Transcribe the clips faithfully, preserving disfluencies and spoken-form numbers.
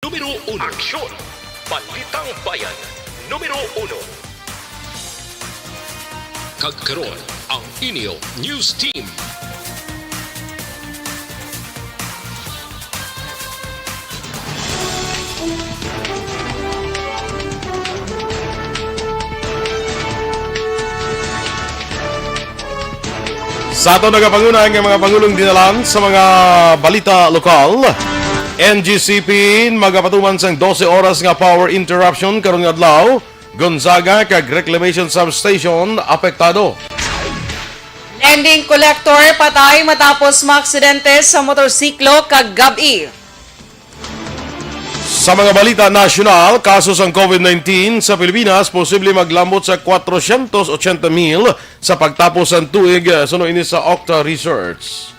Numero uno. Aksyon! Balitang Bayan, numero uno. Kag karon, ang inyo news team. Sa aton nagapangunay nga mga pangulong dinalan sa mga balita lokal, N G C P magapatuman sang dose oras nga power interruption karon nga adlaw. Gonzaga kag Reclamation Substation apektado. Lending collector patay matapos maaksidente sa motorsiklo kagab-i. Sa mga balita nasyonal, kaso sang COVID nineteen sa Pilipinas posible maglambot sa kwatrocientos ochenta mil sa pagtapos sang tuig, eh, suno ini sa Octa Research.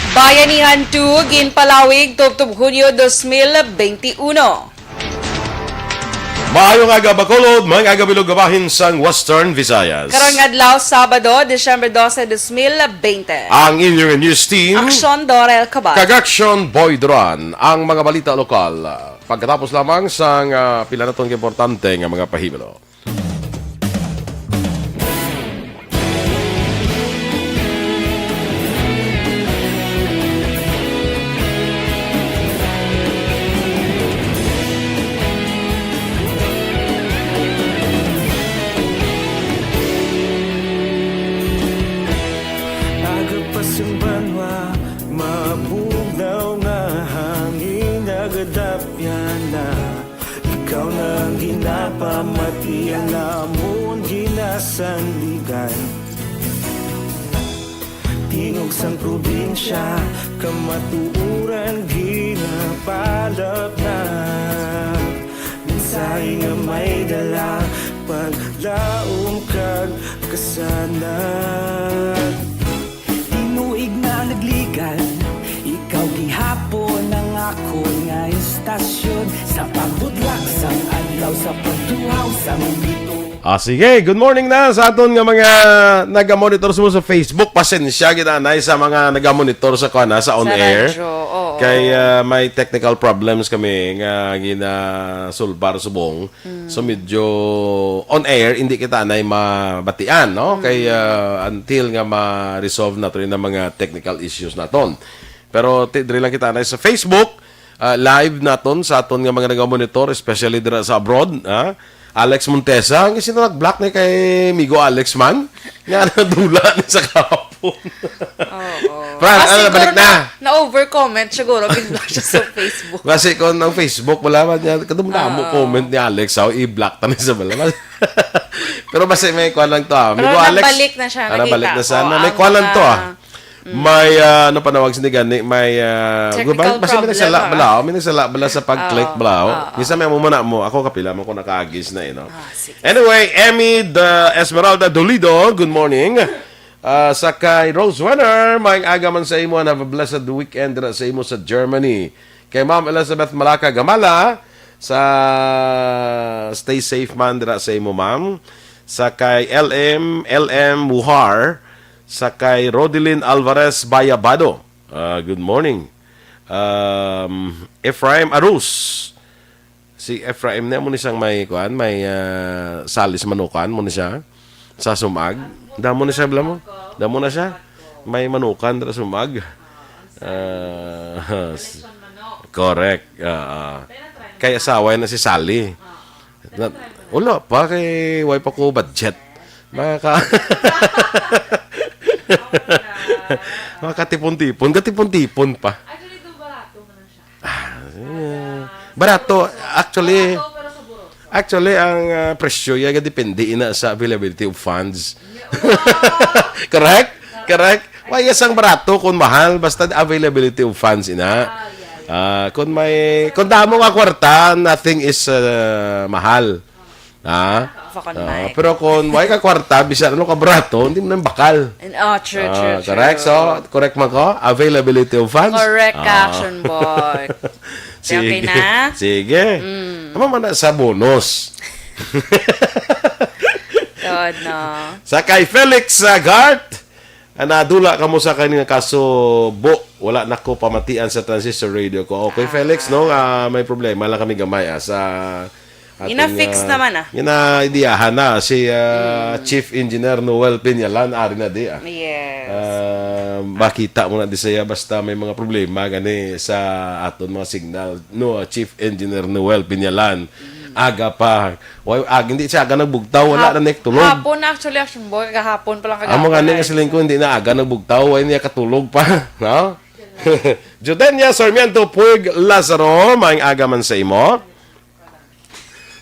Bayanihan two ginpalawig tubtob Hunyo dos mil bente uno. Maayong aga, Bacolod, maayong aga, Bilog, bahin sang Western Visayas. Karong adlaw, Sabado, Disyembre dose, dos mil bente. Ang inyong news team, Aksyon Dorel Cabal. Kag Aksyon Boy Duran, ang mga balita lokal. Pagkatapos lamang sang, ah, pila naton ka importante nga mga pahibalo. Aga pa sang banwa, mabugnaw nga hangin, nagadapyan na. Ikaw na ang ginapamati, ang amon ginasandigan. Tingog sang probinsya, kamatuoran ginapalapnap. Mensahe nga may dala, paglaom kag kasanag. Tinuig na nagligan, ikaw gihapon ang akon nga istasyon. Sa pagbudlak sang adlaw, sa pagtuhaw sang bituon. Ah, sige. Good morning na sa aton nga mga naga-monitor sa, sa Facebook. Pasensya gid anay sa mga naga-monitor sa kuan, sa on Sa air. radyo, oo. Kay, ah, may technical problems kami nga ginasulbar subong. Mm. So, medyo on air, hindi kita anay mabatian, no? Mm. Kay, ah, until nga ma-resolve naton ang mga technical issues naton. Pero ti-, diri lang kita anay sa Facebook, ah, live naton sa aton nga mga naga-monitor, especially dira sa abroad, ha? Alex Montesa, ang sino nag-block ni kay Migo Alex man? Nga nadula ni sa kahapon. Oo. Fran, Ah, ano, siguro balik na. na, na-overcomment siguro, gin-block siya sa Facebook. Kasi kung ang Facebook, wala man niya, kadumdamo Oo. comment ni Alex, oh, i-block ta na sa bala. Pero basta may kuha lang to, ah. Pero Migo Alex, nabalik na siya, ah, nabalik nakita na ko sana. May ang kuha lang to, mga ah. Mm. May, ah, ano panawag sini gani? May, ah, Technical guban-, basta may problem, nagsala ah. bala, oh, may nagsala bala sa pag-click Oo, bala, oh. oo. Minsan may amo man na mo, ako kapila man ko nakaagis na, eh, no? Ah, sige. Anyway, Emmy the Esmeralda Dolido, good morning. Ah, sa kay Rose Wenner, maayong aga man sa imo and have a blessed weekend dira sa imo sa Germany. Kay Ma'am Elizabeth Malaka Gamala, sa stay safe man dira sa imo, ma'am. Sa kay L M, L M Wuhar, sa kay Rodelin Alvarez Bayabado. Ah, good morning. Um, Ephraim Arus. Si Ephraim na mo ni sang may kuan, may, ah, salis manukan mo ni siya sa sumag. Damo ni siya, bala mo? Damo na siya. May manukan dira sumag. Ah, s-, correct. Ah, ah. Kay asawa na si Sally. Na, wala pa, kay way pa ko budget. Makaka-, makatipon-tipon, katipon-tipon pa. Actually, ito barato man lang siya. Ah, yeah. Barato, actually, Barato, pero sa Boros. actually, ang, ah, presyo, ya, depende ina sa availability of funds. Yeah. Correct? Correct? Why, yes, ang barato kung mahal, basta availability of funds ina. Ah, yeah, yeah. Ah, kung may, kung damo nga kwarta, nothing is, ah, mahal. Ha? Fuck on Ah, mic. pero kung way ka kwarta, bisan ano ka barato, hindi mo na bakal. And, oh, true, Ah, true, correct? true. So, correct man ko? Availability of funds? Correct ka, Ah. Action Boy. Sige. Okay na? Sige. Mm. Tama man na sa bonus. Yun, no? Sa kay Felix Sagart, Ah, nadula kamo sa kani nga kaso, bo, wala na ko pamatian sa transistor radio ko. Okay, Felix, no? Ah, may problema lang kami gamay, ah, sa aton, Gina-fix ah, naman, ah. Ginaidiyahan na si, ah, Mm. Chief Engineer Noel Peñalan, ari na di, ah. Yes. Ah, makita mo na di siya basta may mga problema gani sa aton mga signal, no, Chief Engineer Noel Peñalan. Mm. Aga pa. Way, ah, hindi siya aga nagbugtaw, wala Hap-, na nek tulog. Hapon na, actually, Action Boy, gahapon pa lang. Amo nga kagahapon ni na nga siling ko, hindi na aga nagbugtaw, way niya katulog pa, no? Judenia Sarmiento Puig Lazaro, maayong aga man sa imo.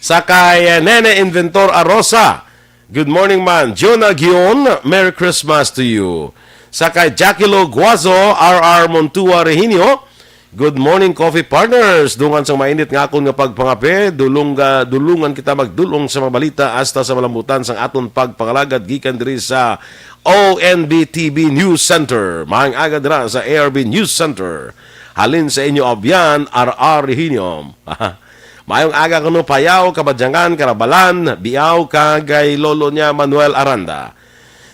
Sa kay, eh, Nene Inventor Arosa, good morning, man. Jonah Gion, Merry Christmas to you. Sa kay Jackie Lo Guazo, R R Montua Rehinio, good morning, coffee partners. Dungan sang mainit nga akon nga pagpangape, dulong, ah, dulungan kita magdulong sa mga balita hasta sa malambutan sang aton pagpangalagad gikan diri sa O N B T V News Center. Maayong aga dira sa A R B News Center. Halin sa inyo abyan, R R Rehinio. Maayong aga kuno, Payaw, Kabadyangan, Karabalan, Biaw, kag kay lolo niya, Manuel Aranda.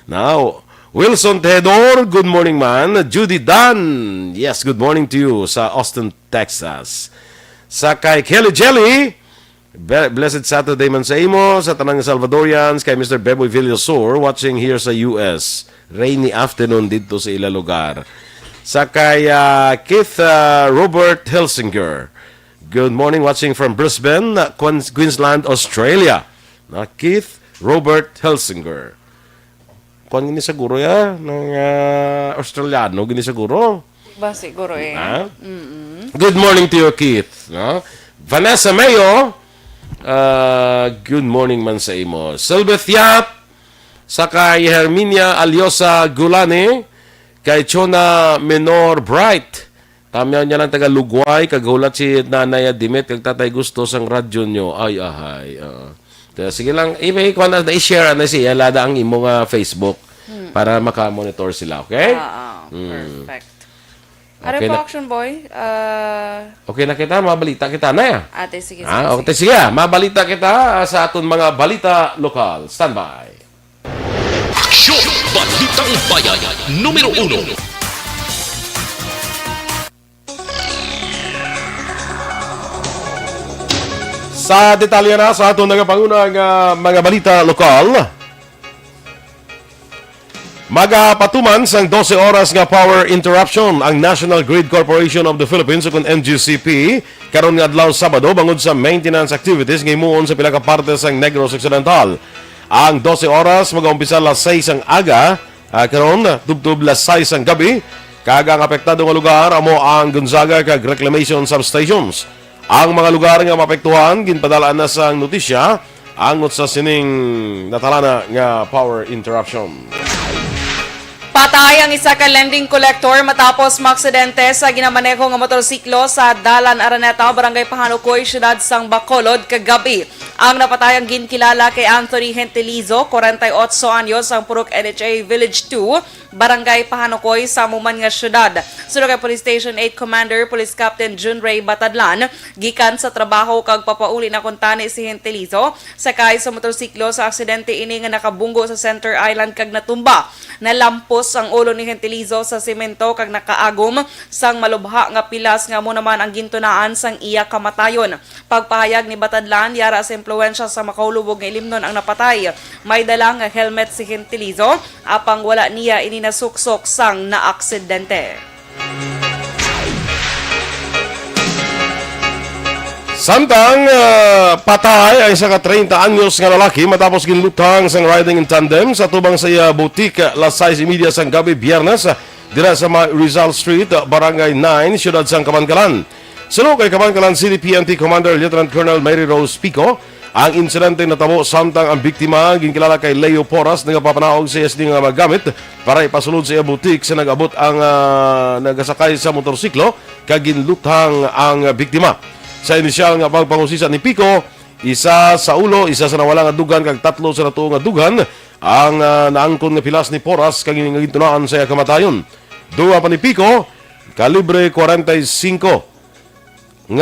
Now, Wilson Tejedor, good morning, man. Judy Dan, yes, good morning to you sa Austin, Texas. Sa kay Kelly Jelly, be-, blessed Saturday man sa imo, sa tanang Salvadorians, kay Mister Beboy Villasor, watching here sa U S. Rainy afternoon dito sa ila lugar. Sa kay, ah, Keith, ah, Robert Helsinger, good morning, watching from Brisbane, Queens-, Queensland, Australia. Na Keith Robert Helsinger. Kuan gini siguro ya, nang, ah, Australiano gini siguro. Ba siguro eh. Ha? Mm-mm. Good morning to you, Keith. No? Vanessa Mayo, ah, good morning man sa imo. Silveth Yap, sa kay Herminia Aliosa Gulani, kay Chona Menor Bright. Tamyaw niya lang taga Lugway, kag hulat si Nanay Dimit, kag Tatay Gusto sang radyo nyo. Ay, ahay. Oo. Kaya sige lang, i-, i-, kuwan na, i-share na siya, lada ang imo nga Facebook Hmm. para maka-monitor sila, okay? Ah, ah, Hmm. perfect. Ano Okay po, na- Action Boy? Ah, Okay na kita, mabalita kita na ya. Ate, sige, Ah, sige, okay, sige. sige. Mabalita kita, ah, sa aton mga balita lokal. Standby. Aksyon! Balitang Bayan, numero uno. Sa detalye na sa aton nagapanguna nga mga balita lokal, magapatuman sang dose oras nga power interruption ang National Grid Corporation of the Philippines, ukon N G C P, karon nga adlaw Sabado bangod sa maintenance activities nga himuon sa pila ka parte sang Negros Occidental. Ang dose oras magaumpisa alas sais sang aga, ah, karon, tubtob alas sais sang gabi, kag ang apektado nga lugar amo ang Gonzaga kag Reclamation substations. Ang mga lugar nga maapektuhan, ginpadal-an na sang notisya angot sa sining natalana nga power interruption. Patay ang isa ka lending collector matapos maaksidente sa ginamaneho nga motorsiklo sa Dalan Araneta, Barangay Pahanukoy, Siyudad sang Bacolod, kagabi. Ang napatay ang ginkilala kay Anthony Gentilizo, kwarenta y otso anyos, ang Purok N H A Village two, Barangay Pahanukoy, sa amo man nga siyudad. Suno kay Police Station eight Commander Police Captain Jun Ray Batadlan, gikan sa trabaho kag papauli na kuntani si Gentilizo, sakay sa motorsiklo. Sa aksidente ini nga nakabunggo sa Center Island kag natumba. Nalampos ang ulo ni Gentilizo sa semento kag nakaagom sang malubha nga pilas nga amo naman ang gintunaan sang iya kamatayon. Pagpahayag ni Batadlan, yara sa impluwensya sa makaulubog nga ilimnon ang napatay. May dala nga helmet si Gentilizo, apang wala niya ini nasuksok sang naaksidente. Samtang, ah, patay ang isa ka treinta anyos nga lalaki matapos ginluthang sang riding in tandem sa tubang sa iya butik, alas sais y media sang gabi, Biyernes, dira sa may Rizal Street, Barangay nine, siyudad sang Kabankalan. Suno kay Kabankalan City P N P Commander Lieutenant Colonel Mary Rose Pico, ang insidente natabo samtang ang biktima, ginkilala kay Leo Porras, nagapapanaog sa iya sini nga mga gamit para ipasulod sa iya butik sa nag-abot ang, ah, nagasakay sa motorsiklo kag ginluthang ang biktima. Sa inisyal nga pagpangusisa ni Pico, isa sa ulo, isa sa nawala nga dughan kag tatlo sa natuo nga dughan ang, ah, naangkon nga pilas ni Porras kag nga gintunaan sa iya kamatayon. Duha pa ni Pico, kalibre kwarenta y singko,